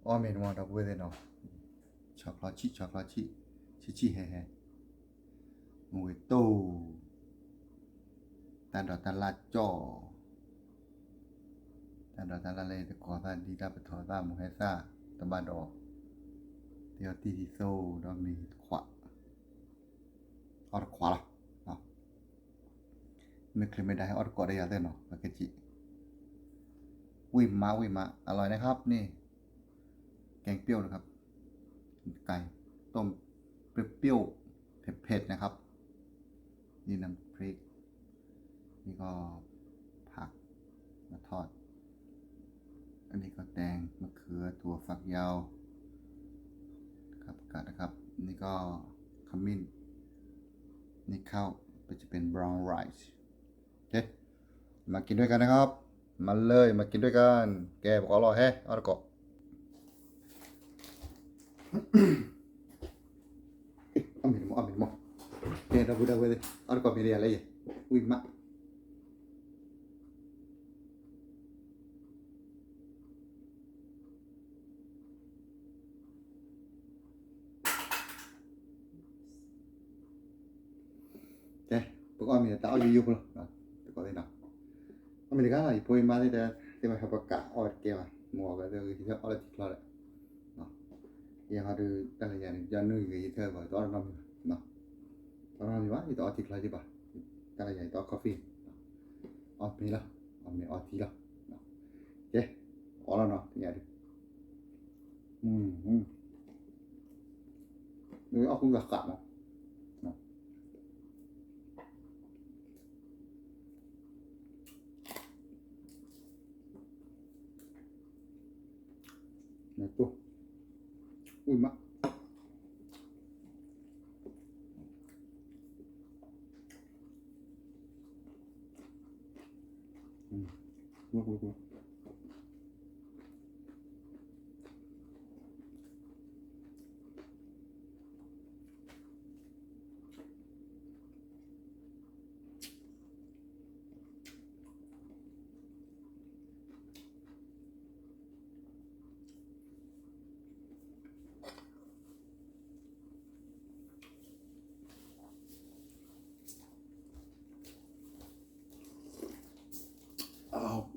အီၣ်မ့ၤတမီၢ်ဒီပုၢ်ဝဲၢ်သ့ၣ်နီၤ, ဆီချီဆံၣ် ဆီချီဆံၣ်, ဆံၣ်ဆံၣ်ဟဲဟဲ, မူဝဲတိၢ်, တၢ်ဒိးတၢ်လၢ်ကၠီၣ်, တၢ်ဒိးတၢ်လၢ်လၢယတကိးသၣ်ဒံတၢ်ပထီသၣ်မူဟဲသၣ်တဘၣ်ဒီး, တအီၣ်တံၢ်ဒ်သိးဒီးမ့ၤတခွး, အီၣ်တခွးလီၤ. မ့ၢ်ချုးမ့ၢ်ဒါဟဲအီၣ်တကိးဒီးယၤသ့ၣ်နီၤ ပကစံး, ဝံၣ်မး ဝံၣ်မး အร่อยนะครับ นี่ แกงเปรี้ยวนะครับ ไก่ต้มเปรี้ยวๆ เผ็ดๆ นะครับ นี่น้ำพริก นี่ก็ผักมาทอด อันนี้ก็แตง มะเขือ ถั่วฝักยาว ครับ ผักกาดนะครับ นี่ก็ขมิ้น นี่ข้าว ก็จะเป็น brown rice โอเค มากินด้วยกันนะครับ มาเลย มากินด้วยกัน แกบอกอร่อยแฮะ เอาละก็ အီၣ်မ့ၤတမီၢ် အီၣ်မ့ၤတမီၢ်, ကဲ ဒီပုၢ်ဒီဝဲၢ်သ့ၣ် အီၣ်တကိးမ့ၤလၢယၤလၢယဲ ဝံၣ်မး ကဲ ပကအီၣ်မ့ၤတၢ်အီၣ်ယိယိဖိလီၤ တကိးသ့ၣ်နီၤ, အီၣ်မ့ၤတဂၤလီၤ ယဖိယမါသ့ၣ်တဖၣ် သ့ၣ်ဝဲဟဲပကအီၣ်တကဲဘၣ် မ့ၢ်အီၣ်ကသ့ၣ်ဂ့ၤထီၣ်အီၣ်လၢထံချီဒီး, ယဲဟီဒုး တၢ်လၢယၤန့ၣ် ယနုၢ်ဂ့ၤယထၢၣ်ဂီၤ ယတအီၣ်တနီတမံၤဘၣ်, တအီၣ်တနီတမံၤဘၣ် ယတအီၣ်ထံချီယဘၣ်, တၢ်လၢယၤ ယတအီၣ် coffee, အီၣ်မ့ၤလီၤ အီၣ်မ့ၤအီထံလီၤ, ကဲ အီၣ်လီၤနီၤ ယၤဒုး အီၣ်ဃုဂၤဃးမး အီၣ်မး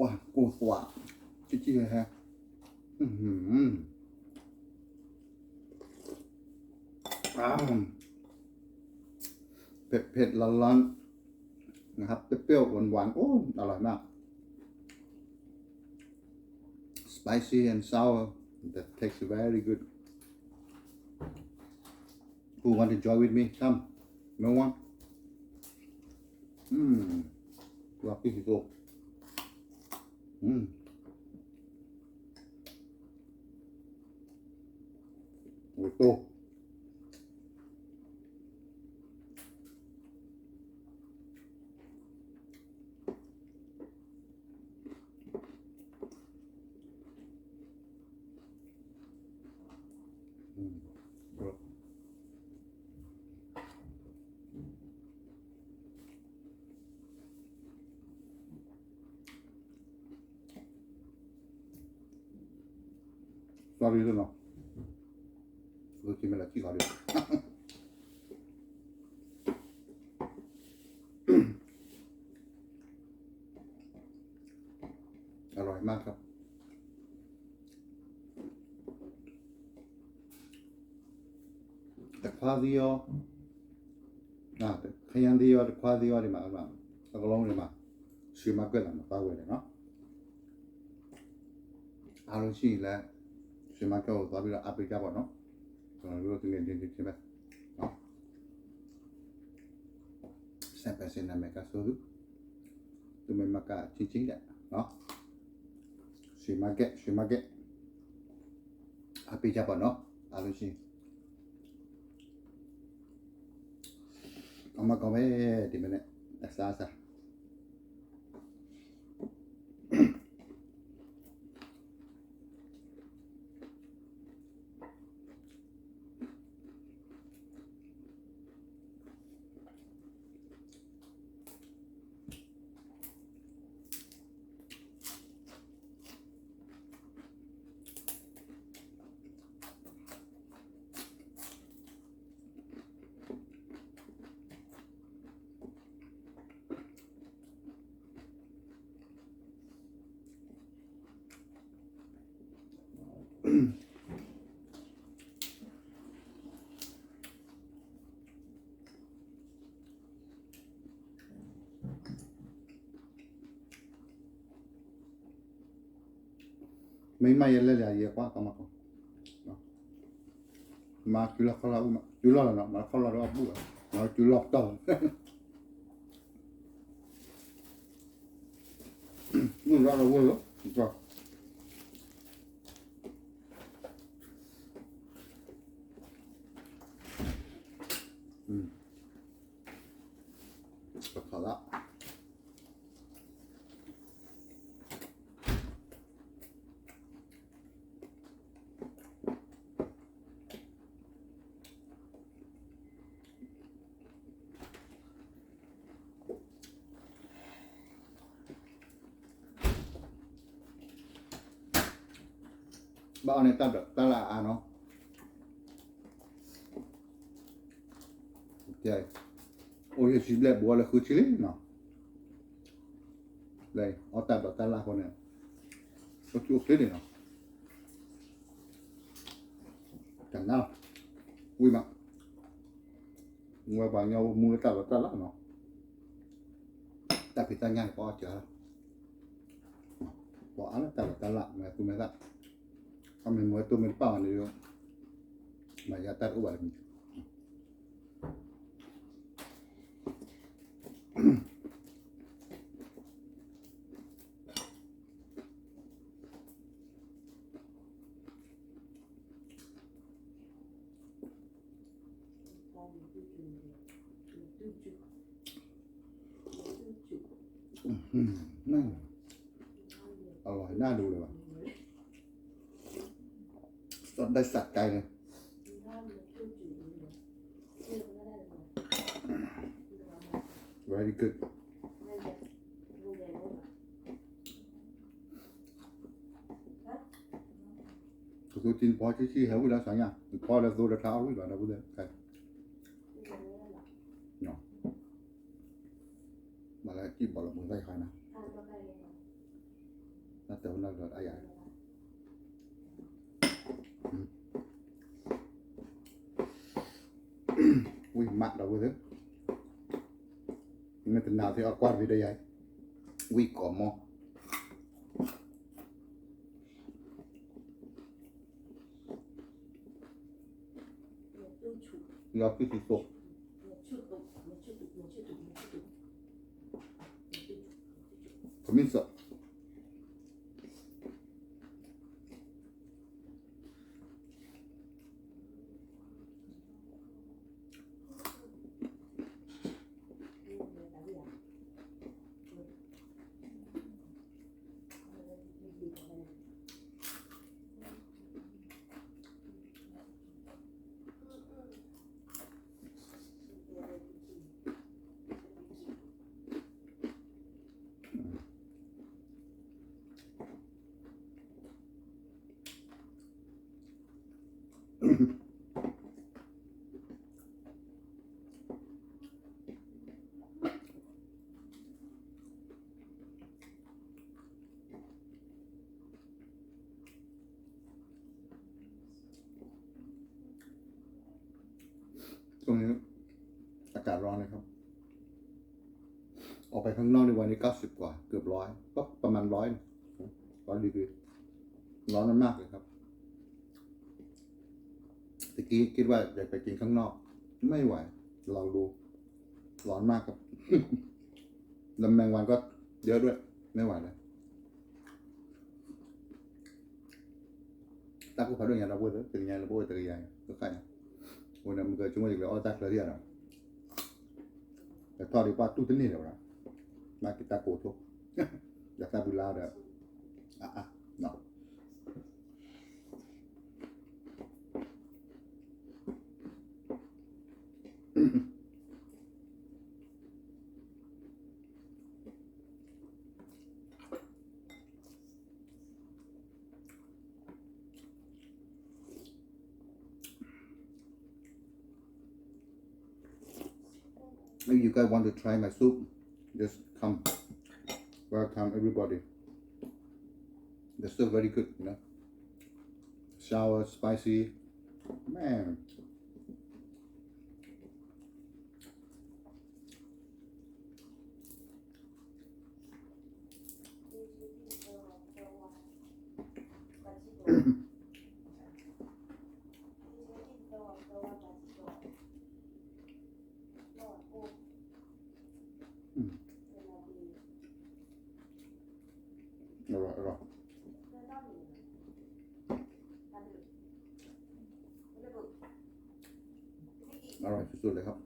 ဝါ ကိၢ်သွး ကၠံၣ်ကၠံၣ်ဟဲဟဲ เผ็ดๆ ร้อนๆ นะครับ เปรี้ยวๆ หวานๆ โอ้ อร่อยมาก spicy and sour, that tastes very good. Who want to join with me? Come. No one? Mm. Love this is all. Mm. Ito. Sorry လီၤ, ကမ့ၢ်လၢကံၣ်လီၤဒီး อร่อยมากครับ တခွါသံအီၤ, ခယၢၣ်သံအီၤ တခွါသံအီၤဒံးမး, အကလီန့ၣ်မး, ရွှေမါကၢၢ်လီၤမး သးဝဲန့ၣ်နီၤ, အားလုံးရှိရင်လည်း ရွှေမါကၢၢ်ကိုသွားပြီးတော့အားပေးကြပါနော်, ကျွန်တော်တို့တနေ့ချင်းချင်းပဲနော်, ဆန်ပယ်စင်နာမည်ကဆိုသူ, သူမင်းမကချင်းချင်းတဲ့နော်, ရွှေမါကၢၢ် ရွှေမါကၢၢ် အားပေးကြပါနော်, အားလုံးရှိရင် အမကောင်းပဲ, ဒီမနက် အစားအစာ Thank you. မ့ၢ်မၤယဲလဲၣ်လၢယဲကွၢ်ကမၤကီ, မၤစုလီၢ်ခီၣ်လီၢ်အူမး စုလီၢ်လီၤနီၤ မၤခီၣ်လီၢ်ဒီးအဘူၣ်လီၤ မၤစုလီၢ်တီၢ်လီၤ မုၢ်လီၤလီၤဝဲလီၤ ပခီလီၤ ဘၣ်အီၣ်န့ၣ်တၢ်ဒိးတၢ်လၢအအါနီၤ, အိၣ်ယဲၢ်ဆံဘျဲၣ် ဘိးလၢဃုဆံလံနီၤ, လၢအီၣ်တၢ်ဒိးတၢ်လၢအဃိန့ၣ်, အိၣ်ဆူၣ်အိၣ်ချ့န့ၣ်နီၤ, တၢ်နါလီၤ, ဝံၤမး, ဝဲပှၤကညီမူလၢတၢ်ဒိးတၢ်လၢနီၤ, တၢ်ဖံးတၢ်ညၣ်န့ၣ် ပအီၣ်စှၤလီၤ, ပအါလၢတၢ်ဒိးတၢ်လၢ မဲာ်သူမဲာ်သၣ်, အမ့ၢ်မ့ၢ်ဝဲတိၢ်မ့ၢ်တပၣ်ဘၣ်န့ၣ်ဒီး, မၤယါတၢ်တအိၣ်ဘၣ်တမံၤ အလီၤနၢ်ဒိၣ်လၢၤဘၣ်, စီၣ်ဒၣ်စးကဲန့ၣ်, very good. ကသူတံၢ်နဖီဆံဆံဟဲဝံၤလီၤစၢ်ညါ, နဖီလၢသိဒီးထါအီၣ်ဝံၤလီၤဒီပုၢ်ဝဲၢ်, မၤလၢကံၣ်ဘီလီၤပူၤသၣ်ယခါနၤ, နတဲဝဲနီၢ်ကဒီးအါယၤ ဝံၤမးဒီပုၢ်ဝဲၢ်, မ့ၢ်တနာ်သ့အီၣ်ကွၢ်တဘ့ၣ်ဒီးယၤ, ဝံၤကိးမီၢ် လီၤသွံၣ်သံသိး, ခမံၣ်စီး ช่วงนี้อากาศร้อนนะครับ ออกไปข้างนอกในวันนี้เก้าสิบกว่า เกือบร้อย ก็ประมาณร้อย ร้อยดีกรี ร้อนมากๆเลยครับ ตะกี้คิดว่าจะไปกินข้างนอก ไม่ไหว ลองดู ร้อนมากครับ แล้วแมงวันก็เยอะด้วย ไม่ไหวแล้ว တၢ်ကူၣ်ဖးဒိၣ်ညါဒီပုၢ်ဝဲၢ် တကယၤလၢပအိၣ်တကယၤ ကခါညါ အဃိန့ၣ်မုၢ်ကဆိကမိၣ်ယကလဲၤအီၣ်တၢ်ချၢထံၣ်ဒီး ကထီၣ်ဒံးပှၢ်တူၢ်တန့ၢ်လၢၤဘၣ် မၤက့ၤတၢ်ကိးထိၣ် ဒီးတၢ်ဘုလါဒီး အါအါ နီၤ If you guys want to try my soup, just come. Welcome everybody. The soup very good, you know. sour spicy. Man. Mm. อร่อย อร่อย อร่อยสุดๆเลยครับ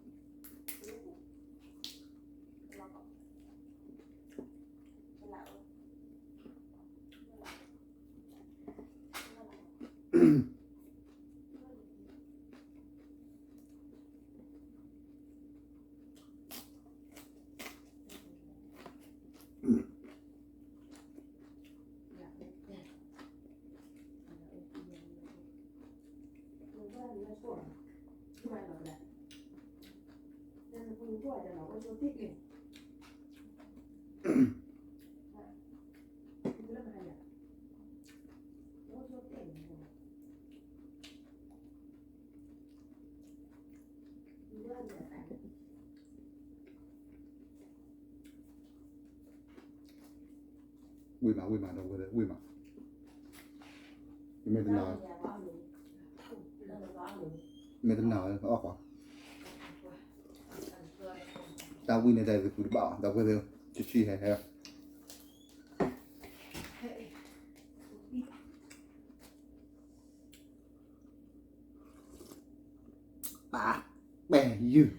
ဝံၢ်မး ဝံၢ်မး ဒီပုၢ်ဝဲၢ် ဝံၢ်မး, မ့ၢ်တနာ်, မ့ၢ်တနာ် အီၣ်ကွၢ်, တၢ်ဝံၢ်န့ၣ် တၢ်သကုၤတဘၣ်အီၤ ဒီပုၢ်ဝဲၢ် ဆံးဆံးဟဲဟဲ ပာ်ပဲာ်ယုၢ်.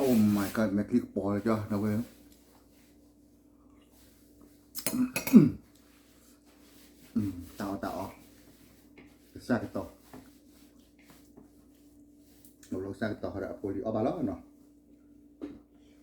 Oh my God မဲာ်ချံကပီၤလၢကၠီ ဒီပုၢ်ဝဲၢ်, တၢ်အီၣ်တၢ်အီ, ကစၢ်ကတီၤ, ကစၢ်ကတီၤဒီးအဖိလံၤအီၣ်ဘၣ်လီၤနီၤ,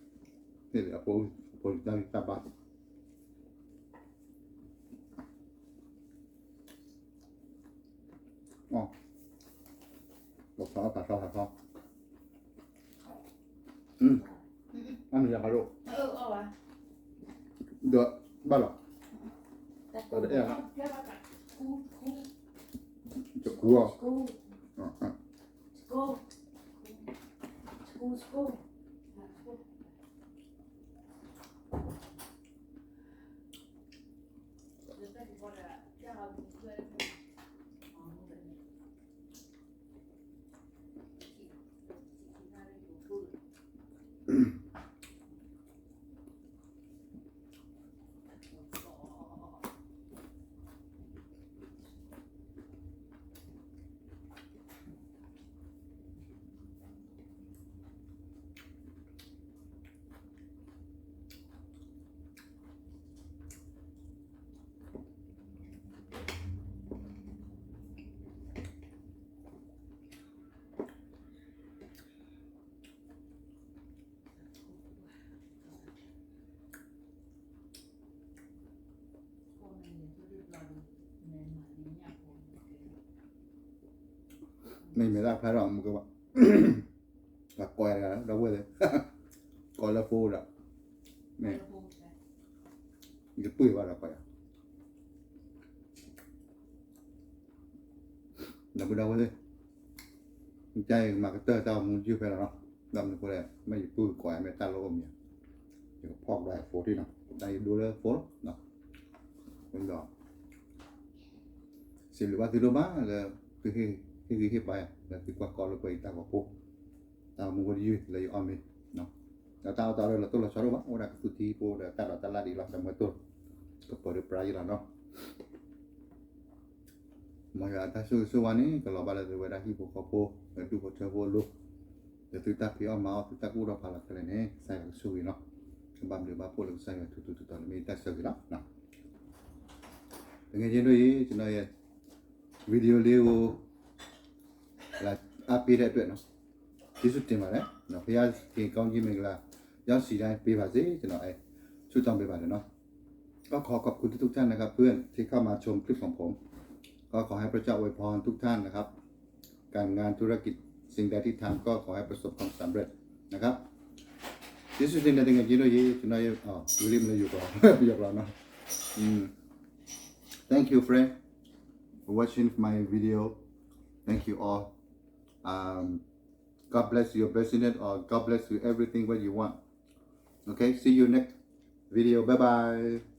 အဖိလံၤတၢ်ဂံၢ်တၢ်ဘါ အီၣ်ဖးအီၣ်ဖးထီဖးထီ, အမံၤယၤဖးဒိၣ်, ဒီးဘၣ်လီၤ, တကူအီၤ မ့မ့ၢ်တၢ်ဖျါထီၣ်မုၢ်ကဘၣ်, အကိးယၤတဂၤဒီပုၢ်ဝဲၢ်သ့ၣ်, ကိးလၢဖိဒီး, မ့ၢ်, ယပုၢ်ဘၣ်ဒီးကိးယၤ, ဒီပုၢ်ဒီပုၢ်သ့ၣ်, ကမၤကတၢၢ်တၢ်အိၣ်မူယုၢ်ဖဲလီၤနီၤ, ဒီးမနုၤအဃိလဲၣ် မ့ၢ်ယပုၢ်ကိးယၤ မ့ၢ်တၢ်လိၣ်အိၣ်မံၤ, ယကဖီၣ်ကဒီးဖိထံၣ်နီၤ, တၢ်ယဒိလၢဖိလီၤ, ဒီး စံးဘျုးဘၣ်သုဒိၣ်မးလၢ သုဟ့ၣ်ဂံၢ်ဟ့ၣ်ဘါယၤ လၢသုကွၢ်ကီလိာ်ကွဲအံၤတၢ်ဂီၤဖိ, တၢ်အိၣ်မူဖိတယုၢ်လၢယအီၣ်မ့ၤ, ဒီးတၢ်အီၣ်တၢ်အီဒီးလီၤတိၢ်လီၤဆီဒိၣ်ဘၣ်, အိၣ်ဝဲဒၣ်ကသူၣ်ထံဖိဒီးတၢ်ဒီးတၢ်လၢ်ဒ်အံၤလီၤ, တမၢတိၢ်, ကပၢၤဒီးပြါယံၤလီၤနီၤ. မ်ယွၤအတၢ်ဆိၣ်ဂ့ၤဆိၣ်ဝါန့ၣ် ကလီၤဘၣ်လၢသုဝဲဒၣ်ဟံၣ်ဖိဃီဖိ လၢဒူၣ်ဖိထၢဖိအလိၤ, လၢသုတၢ်ဖံးအီၣ်မၤအီၣ် သုတၢ်ကူၣ်ထီၣ်ဖးလီၤခဲလၢာ်န့ၣ် ကစၢ်ယွၤကဆိၣ်ဂ့ၤလီၤ. ကဘၣ်ဘျုးဘၣ်ဖှိၣ်လၢကစၢ်ယွၤထူထူတီတီလၢမ့ၢ်တၢ်ဆိၣ်ဂ့ၤလီၤ. တနံၤညါအံၤ ကျွန်တော်ရဲ့ video လေးကို လာအားပေးတဲ့အတွက်နော် ကျေးဇူးတင်ပါတယ်နော် ဘုရားသခင်ကောင်းကြီးမင်္ဂလာ ရောက်စည်တိုင်းပေးပါစေ ကျွန်တော်အဲဆုတောင်းပေးပါတယ်နော် ก็ขอขอบคุณทุกๆท่านนะครับ เพื่อนที่เข้ามาชมคลิปของผม ก็ขอให้พระเจ้าอวยพรทุกท่านนะครับ การงานธุรกิจสิ่งใดที่ทำก็ขอให้ประสบความสำเร็จนะครับ ကျေးဇူးတင်တယ် တကယ်ကြီးလို့ ရေ ကျွန်တော်ရေ အော် ဝီလီမလို့ ယူပြော ပြောပြောနော် อืม Thank you, friend, for watching my video. Thank you all. Um, God bless your business or God bless you everything what you want. Okay, see you next video. Bye bye.